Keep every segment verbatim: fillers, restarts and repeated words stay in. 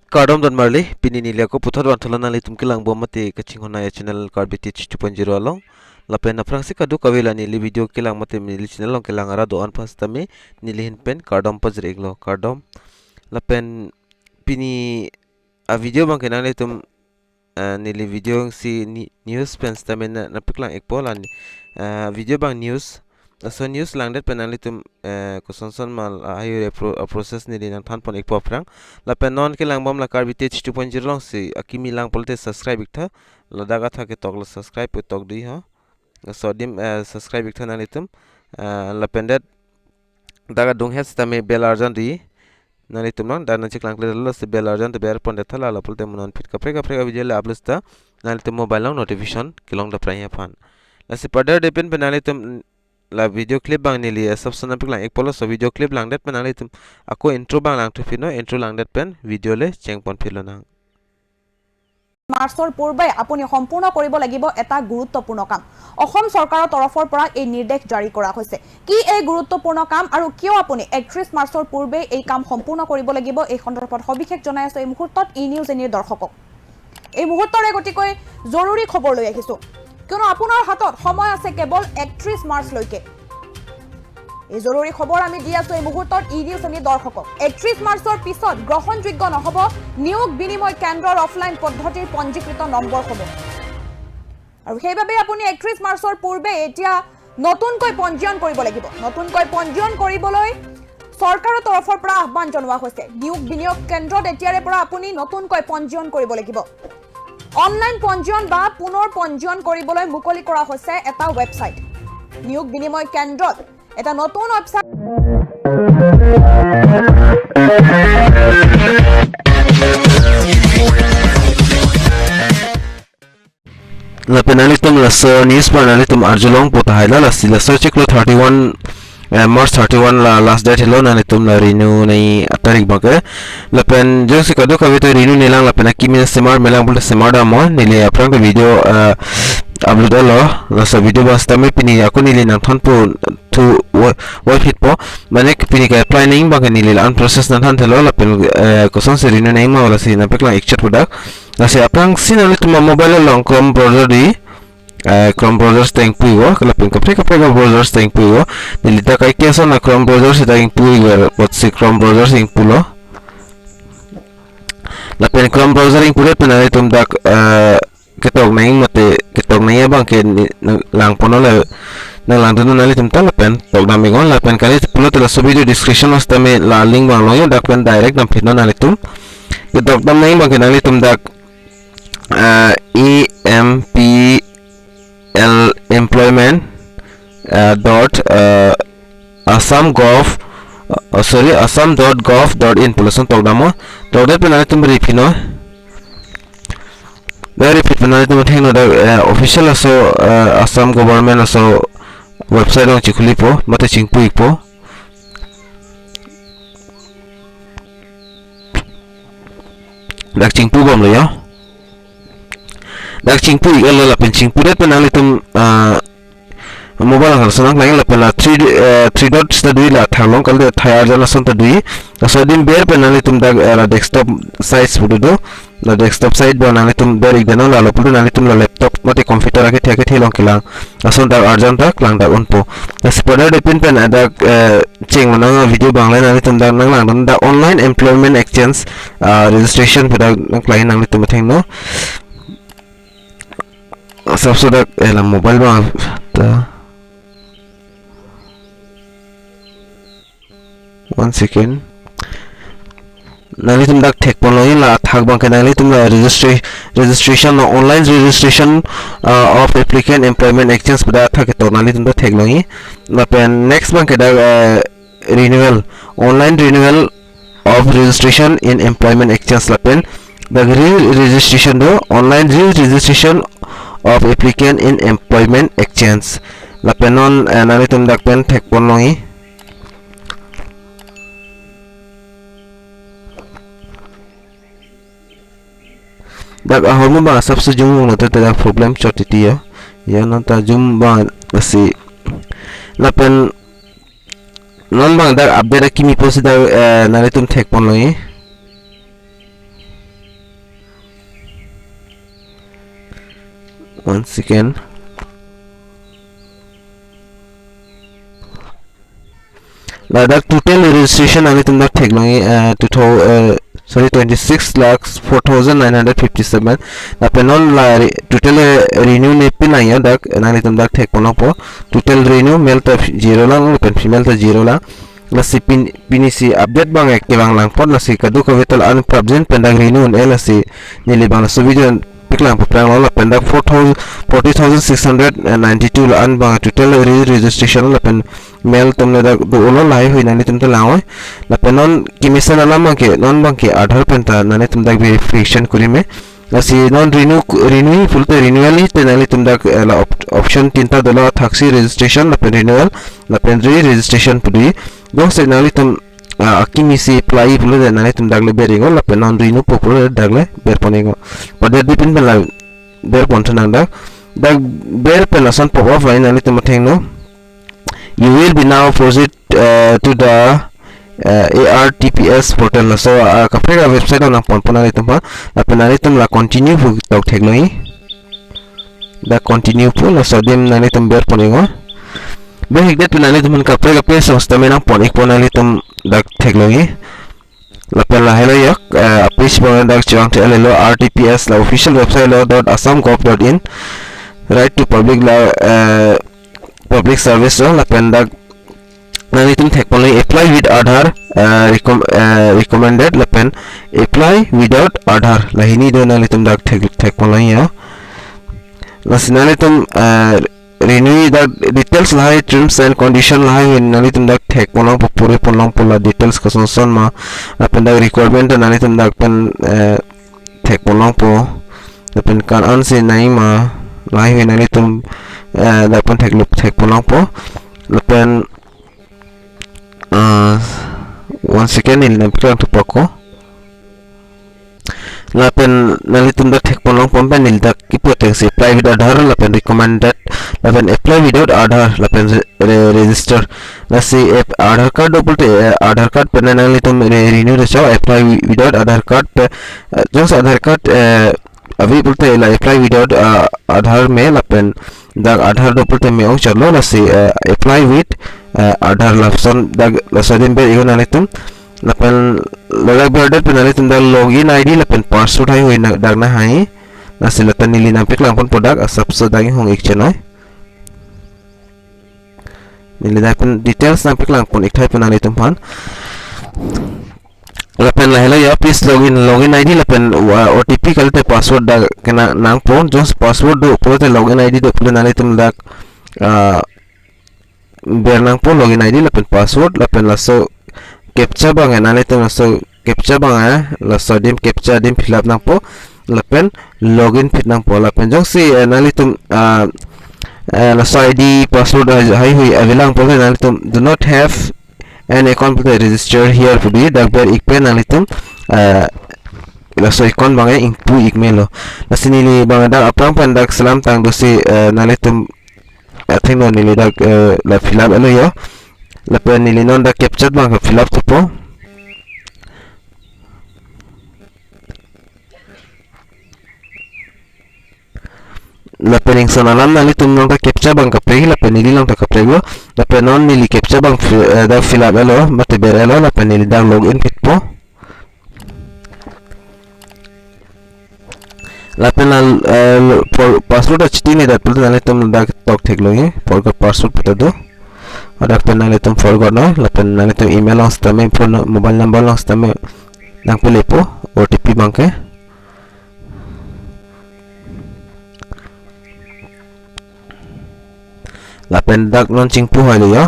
Kardom don marli, pini neli ako puthot vanthulo nanglitum kelang bom mate kachinghon a-channel Karbi Teach two point zero along. Lapen aphrangsi kadokave la neli video kelang mate neli channel along kelang arat do-an aphan sitame neli ahin pen kardom pajir-iklo, kardom. Lapen pini a-video abangke nanglitum, eh, neli video si ni-, news pen sitame na, nangpeklang-ikpo la ni, eh, video abang news. Laso news langdet pen nanglitum, eh, kosonson ma la ahiu apro-, a-process neli nangthan pon-ikpo aphrang. Lapen non kelang bom la Karbi Teach two point zero alongsi akimi lang pulote subscribe-iktha. Ladak athak ketok lo subscribe ketok dei ho. Laso adim, eh, subscribe-iktha nanglitum. Eh, lapen det dak adung het sitame bell arjan dei. Nanglitum lang, dak nangcheklang kledetlo si bell arjan ta ber pondetha, la pulote mo non aphi kaprek kaprek a-video le upload ta nanglitum mobile along notification kelong daprai aphan. Lasi pada depin pen nanglitum la video clip abang neli asap sana nangpeklang-ikpo, laso video clip langdet pen nanglitum ako intro abang langthu pino, intro langdet pen video le cheng pon philonang. মাৰ্চৰ পূৰ্বে আপুনি সম্পূৰ্ণ কৰিব লাগিব এটা গুৰুত্বপূৰ্ণ কাম। অসম চৰকাৰৰ তৰফৰ পৰা এই নিৰ্দেশ জাৰি কৰা হৈছে। কি এই গুৰুত্বপূৰ্ণ কাম আৰু কিয় আপুনি একত্ৰিশ মাৰ্চৰ পূৰ্বে এই কাম সম্পূৰ্ণ কৰিব লাগিব, এই সন্দৰ্ভত সবিশেষ জনাই আছো এই মুহূৰ্তত ই নিউজ এনিৰ দৰ্শকক। এই মুহূৰ্তৰে গতিকৈ জৰুৰী খবৰ লৈ আহিছো, কিয়নো আপোনাৰ হাতত সময় আছে কেৱল একত্ৰিশ মাৰ্চলৈকে। এই জৰুৰী খবৰ আমি দি আছো এই মুহূৰ্তত ই নিউজ এনিৰ দৰ্শকক। একত্ৰিশ মাৰ্চৰ পিছত গ্ৰহণযোগ্য নহ'ব নিয়োগ বিনিময় কেন্দ্ৰৰ অফলাইন পদ্ধতিৰ পঞ্জীকৃত নম্বৰসমূহ। আৰু সেইবাবে আপুনি একত্ৰিশ মাৰ্চৰ পূৰ্বে এতিয়া নতুনকৈ পঞ্জীয়ন কৰিব লাগিব। নতুনকৈ পঞ্জীয়ন কৰিবলৈ চৰকাৰৰ তৰফৰ পৰা আহ্বান জনোৱা হৈছে। নিয়োগ বিনিয়োগ কেন্দ্ৰত এতিয়াৰে পৰা আপুনি নতুনকৈ পঞ্জীয়ন কৰিব লাগিব। অনলাইন পঞ্জীয়ন বা পুনৰ পঞ্জীয়ন কৰিবলৈ মুকলি কৰা হৈছে এটা ৱেবছাইট। নিয়োগ বিনিময় কেন্দ্ৰত এটা নতুন website. Lapen nanglitum laso news abang nanglitum arjulongpo tahai la, lasi laso chiklo thirty-one, eh, March thirty-one la last date helo, nanglitum la renew nangji atarik abangke. Lapen jongsi kadokave ta renew nelang lapen akimi semar melang pulote semar damnon, neli aphrang ta video, eh, upload lo, laso video abang sitame pini ako neli nangthanpo thu wa-, waphitpo, mane pini ke-apply nangji abangke neli la-an process nangthanthelo, lapen, eh, kosonsi renew nangji ma lasi nangpeklang-ik chot pu dak. Lasi aphrangsi nanglitum a-mobile along Chrome browser dei, eh, Chrome browser ta ingpuikpo, lapen kaprek kaprek a-browser ta ingpuikpo. Neli ta kaike ason a-Chrome browser seta ingpuikver, apotsi Chrome browser si ingpulo. Lapen Chrome browser ingpudet pen nanglitum dak, eh, ketok nangji mate, ketok nangji abangke ni, nang, langponnon la, nanglangdunnon nanglitum ta lapen tokdam-iknon lapen kali pulote laso video description along sitame la link abang longji, dak pen direct damphitnon nanglitum. Ketokdam nangji abangke nanglitum dak, eh, E M P L employment, eh, dot, eh, Assam gov, eh, sorry, assam dot gov dot in pu lason tokdamnon. Tokdet pen nanglitum repeat non. Dak repeat pen nanglitum athengno dak, eh, official laso, eh, Assam government laso website along chikhulipo, mate chingpuikpo. Dak chingpu bomlo ya. Dak chingpu-iklo lapen chingpudet pen nanglitum, ah, mobile along lason nanglang lapen la three, eh, three dots ta dui la tharlong kali thai arjan lason ta dui. Laso adim ber pen nanglitum dak, eh, la desktop site pu do. La desktop site abang nanglitum ber-ikdetnon, la lapulo nanglitum la laptop mate computer akethe akethe along kelang. Lason dak arjan ta klang dak unpo. Lasi pada depin pen dak, eh, cheng manang video abang le nanglitum dak nanglangdun dak online employment exchange, ah, registration pu dak nangklang nanglitum athengno. Asapso dak, eh, la mobile abang ta. One second. Nanglitum dak thekponlongji la athak abangke nanglitum la registra-, registration, online registration, uh, of applicant employment exchange pu dak athak ketok nanglitum dak theklongji. Lapen next abangke dak, uh, renewal, online renewal of registration in employment exchange lapen dak re-registration do, online re-registration of applicant in employment exchange. Lapen non, eh, nanglitum dak pen thekponlongji. Dak ahormu abang asapso jumung lo te dak problem chot titi ya. Ya non ta jum abang lasi. Lapen non abang dak update akimi pusi dak, eh, nanglitum thekponlongji. One second. Ladak total registration nanglitum dak theklongji, eh, two thousand, eh, sorry, twenty-six lakhs four thousand nine hundred fifty-seven. Lapen non la re-, total, eh, renew ne pin lang ya dak, eh, nanglitum dak thekpon longpo. Total renew male ta zero lang, lapen female ta zero lang. Lasi pin, pini si update abang kevang lang pon, lasi kadokave ta la-an prapjin pen dak renew un-e, lasi neli abang laso video paklang paprang lo. Lapen dak four thousand, forty thousand six hundred ninety-two la-an abang total re-, registration, lapen male atum le dak do-olo, lahai hui nanglitum ta lang oi. Lapen non kemesen alam abangke, non abangke Aadhaar pen ta nanglitum dak verification kuri me. Lasi non renew, renew pulote renewal te nanglitum dak, eh, la op-, option tinta dolo, thaksi registration lapen renewal lapen re-registration pu do. Jongsi nanglitum, ah, akimi si apply pulote nanglitum dak le ber iknon, lapen non renew po pulote dak le berpon iknon. Pada di pin pen la berpon thu nang dak. Dak ber pen lason pop up vai, nanglitum athengno. You will be now proceed, uh, to the, uh, A R T P S portal. Laso, uh, kaprek a-website along nangponpo nanglitum aphan. Lapen nanglitum la continue pu tok theklongji. Dak continue pu laso adim nanglitum berpon iknon. Ber hikdet pen nanglitum aphan kaprek a-page song sitame nangpon ikpo, nanglitum dak theklongji. Lapen lahelo yok, eh, a-page abang dak chevang theklonglo, R T P S la official website lo dot assam gov dot in, right to public la, eh, public service lo, lapen dak nanglitum thekponlo apply with Aadhaar, eh, recom-, eh, recommended, lapen apply without Aadhaar, lahini do, nanglitum dak thek, thekponlo ya. Lasi nanglitum, eh, renew dak details lahai, terms and condition lahai hui nanglitum dak thekpon longpo, puri pon longpo la details koson son ma, lapen dak requirement nanglitum dak pen, eh, thekpon longpo, lapen kan an si nai ma, lahai hui nanglitum, eh, dak pen theklup thekpon longpo, lapen, ah, one second, neli nangpaklang thupo ko. Lapen nanglitum dak thekpon longpo pen neli dak kipu ateng si apply with Aadhaar lapen recommended lapen apply without Aadhaar lapen re-, re-, register. Lasi app Aadhaar card do pulote, eh, Aadhaar card pen nanglitum re-, renew re-, so apply wi-, without Aadhaar card pe, eh, jongsi Aadhaar card, eh, ave pulote la apply without, ah, Aadhaar me, lapen dak Aadhaar do pulote me ong chotlo, lasi, eh, apply with, eh, Aadhaar lason dak laso adim ber iknon nanglitum. Lapen ladak berdet pen nanglitum dak login I D lapen password hai hui na-, dak nang hai. Lasi lata neli nangpaklang ponpo dak, asapso dak inghong ik chenoi. Neli dak pen details nangpaklang pon ik thai pen nanglitum aphan. Lapen lahelo ya, please login, login I D lapen, uh, O T P kalite password dak kena nangpo, jongsi password do pulote, login I D do pulote nanglitum dak, uh, ber nangpo login I D lapen password, lapen laso captcha abang, eh, nanglitum laso captcha abang, eh, laso adim captcha adim fill up nangpo, lapen login phit nangpo, lapen jongsi, eh, nanglitum, ah, eh, laso I D password hai, hai hui avelang pulote nanglitum do not have an account pulote register here pu do, dak ber ik pen nanglitum, eh, laso account abang, eh, ingpu ik melo. Lasi neli abang dak aphrang pen dak selam tang dosi, eh, nanglitum athengno neli dak, eh, la fill up elo yo. Lapen neli non dak captcha abang fill up thupo. Lapen ingson alam nanglitum along ta captcha abang kaprek, lapen neli along ta kapreklo. Lapen non neli captcha abang fi-, eh, dak fill up elo, mate ber elo, lapen neli dak login phitpo. Lapen la, eh, for-, password achitinedetpo nanglitum dak tok theklongji, forgot password pu ta do. Ladak pen nanglitum forgot noi, lapen nanglitum email along sitame, phone, mobile number along sitame nangpelepo, O T P abangke. Lapen dak non chingpu hailo yo.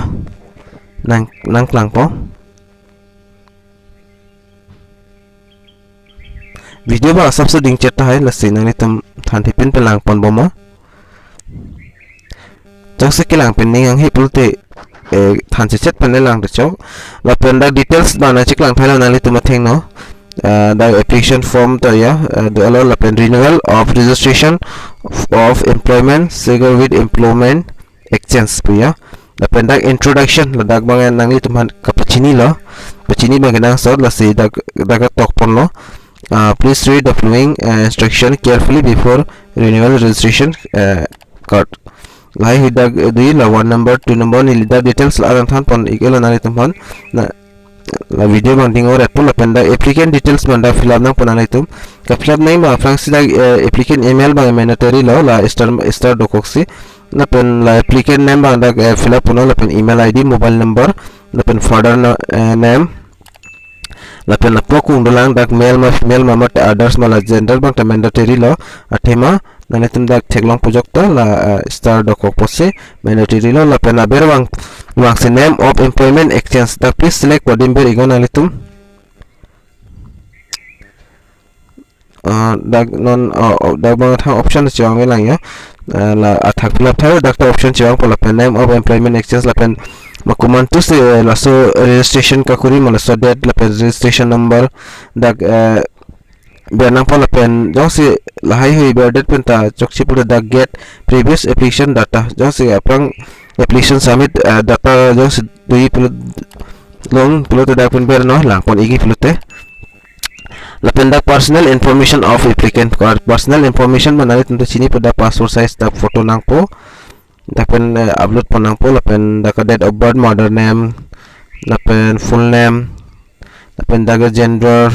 Nang, nangklangpo. Video abang asapso dingchet tahai, lasi nanglitum than thepin pelang pon bomnon. Jongsi kelang pen ning hanghe pulote, eh, than chechet pen le lang de chok. Lapen dak details abang nangcheklang thailo nanglitum athengno. Eh, dak application form ta ya, eh, do alo lapen renewal of registration of employment, seeker with employment exchange pu ya. Lapen dak introduction, ladak abang nanglitum aphan kapachinilo. Pachini abang kenangsot, lasi dak, dak tok ponlo. Uh, please read the following uh, instruction carefully before renewal registration uh, card. Lahai hui dak, eh, dui la one number, two number neli dak details la-an thanpon ik-e lo nanglitum aphan. Na la video abang ding-ore po lapen dak applicant details abang dak fill up nangpo nanglitum. Ka fill up nangji abang aphrangsi dak, eh, applicant email abang mandatory lo, la star, star dokoksi. Lapen la applicant name abang dak, eh, fill up ponlo lapen email I D, mobile number, lapen father na-, eh, name. Lapen lapu akung dolang dak male ma female ma mate others ma, la gender abang ta mandatory lo. Athema nanglitum dak theklongpo ajok ta la, eh, star dokok pusi mandatory lo. Lapen aber abang, abangsi name of employment exchange dak please select po, adim ber ik-o nanglitum. Ah, dak non, ah, oh, dak abang thang option chevangve lang ya. Ah, la athak fill up thai dak ta option chevangpo lapen name of employment exchange lapen ma komantusi, eh, laso registration kakori ma laso date lapen registration number dak, eh, ber nangpo lapen jongsi lahai hui berdet pen ta chokche pulote dak get previous application data, jongsi aphrang application submit, eh, data jongsi dui pulo, long pulote dak pen bernon, langpon ikji pulote. Lapen dak personal information of applicant, personal information abang nanglitum ta chinipo, dak passport size dak photo nangpo. Dak pen, eh, upload pon nangpo lapen dak date of birth, mother name, lapen full name, lapen dak gender,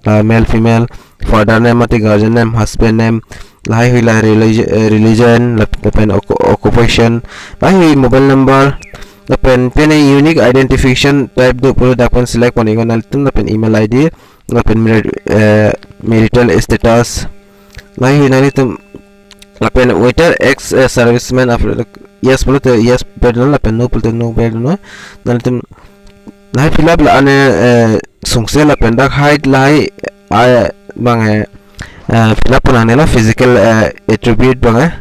la male female, father name mate guardian name, husband name, lahai hui la religi-, eh, religion, lap-, lapen occu-, occupation, lahai hui mobile number, lapen pen unique identification type do pulo dak pen select pon ik-o nanglitum, lapen email I D, lapen mari-, eh, marital status. Lahai hui nanglitum lapen whether ex, eh, serviceman of, yes pulote yes bernon lapen no pulote no bernon. Nanglitum lahai fill up la-an, eh, sungse lapen dak height lahai, ah, abang, eh, eh, fill up pon nangne la physical, eh, attribute abang, eh.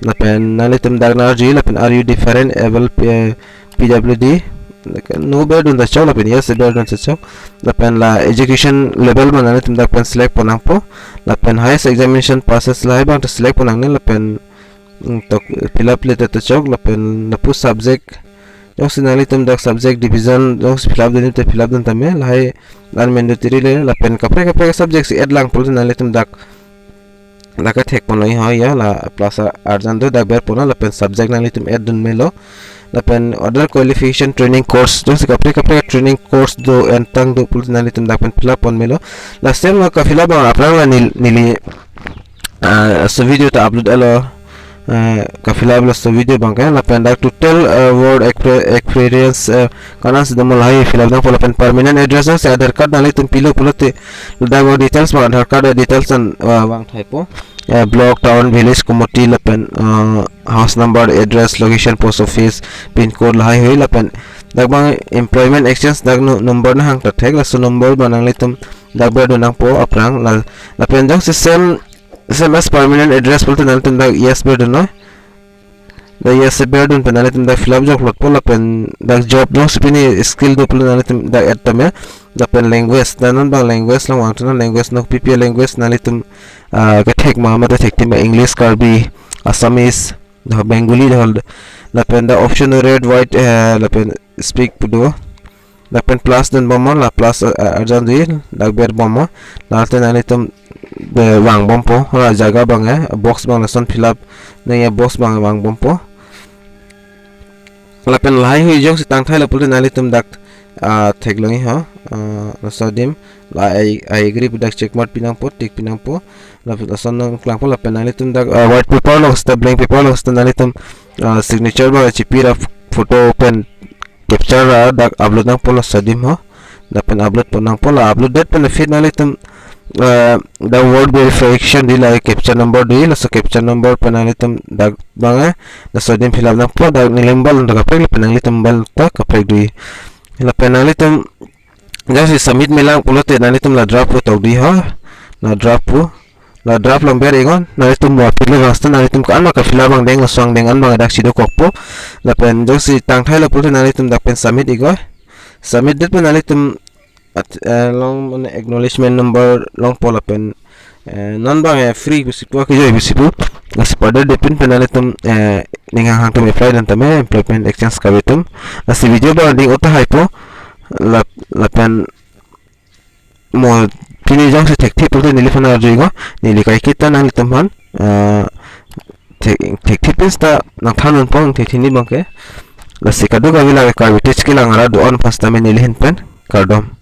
Lapen nanglitum dak nangarju lapen are you different able, eh, P W D, like, no berdun ta chok lapen yes berdun ta chok. Lapen la education level abang nanglitum dak pen select pon nangpo. Lapen highest examination passes lahai abang ta select pon nangne lapen, mm, tok fill up le ta chok lapen lapu subject. Jongsi nanglitum dak subject division jongsi fill up dun te fill up dun tame, lahai non mandatory le, lapen kaprek kaprek subject si add lang pulote nanglitum dak dak kethek ponlo ho ya, la plus arjan do, dak ber ponlo lapen subject nanglitum add dun melo. Lapen other qualification training course, jongsi kaprek kaprek training course do, entang do pulote nanglitum dak pen fill up pon melo. La same lo ka fill up abang aphrang la nel-, neli, ah, laso video ta upload lo, ah, ka fill up laso video abang ke, lapen dak total, ah, work expe-, experience, ah, konatsi do ma lahai fill up nangpo lapen permanent address jongsi Aadhaar card nanglitum pilo pulote, ladak details abang Aadhaar card details an, ah, vangthaipo. Eh, block, town, village, community, lapen, eh, house number, address, location, post office, pin code lahai hui, lapen dak abang employment exchange dak nu-, number nahang ta thek, laso number abang nanglitum dak berdun nangpo aphrang la, lapen jongsi same, same as permanent address pulote nanglitum dak yes berdunnon. Dak yes berdun pen nanglitum dak fill up ajok lotpo lapen dak job jongsi pini skill do pulo nanglitum dak add tame. Lapen language, dak non abang language along vangthunon, language nokpi pi language nanglitum, ah, kethek ma mate thekthip ma, English, Karbi, Assamese, dak Bengali, dak lapen dak option red, white, eh, lapen speak pu do. Lapen plus dunbom, la plus, eh, arjan dui, dak berbom. Late nanglitum, eh, vangbompo, la jaga abang, eh, box abang lason fill up nangji abox abang vangbompo. Lapen lahai hui jongsi tangthailo pulote nanglitum dak, ah, theklongji ho, ah, laso adim, la I, I agree pu dak check mark pi nangpo, tick pi nangpo. Lapen lason nangklangpo lapen nanglitum dak, ah, white paper along seta, blank paper along seta nanglitum, ah, signature abang chipi ra, photo pen capture ra dak upload nangpo laso adim ho. Lapen upload pon nangpo, la upload det pen aphi nanglitum, eh, dak word verification dei, la captcha number dei, laso captcha number pen nanglitum dak abang, eh, laso adim fill up nangpo, dak neli mobile ta kaprek, lapen nanglitum mobile ta kaprek dei. Lapen nanglitum jongsi submit melang pulote nanglitum la draft pu tok dei ho, la draft pu. La draft along ber iknon, nanglitum mo aphi le vang seta nanglitum ko-an ma ka fill up angdeng, laso angdeng an abang dak si dokokpo. Lapen jongsi tangthailo pulote nanglitum dak pen submit iknon. Submit det pen nanglitum at, eh, along mane acknowledgement number longpo lapen, eh, non abang, eh, free pusi pu, akejoi pusi pu. Lasi pada det pen pen nanglitum, eh, ning hanghang atum apply dun tame, employment exchange kave atum. Lasi video abang ding-o tahaipo. Lap-, lapen mo Pini jongsi thekthe pulote neliphan arju-iknon, neli kaiketa nanglitum aphan, ah, thek-, thekthe pen seta nangthan unpo, thekthe ni abangke. Lasi kadokave la Karbi Teach kelang arat do-an aphan sitame neli ahin pen kardom.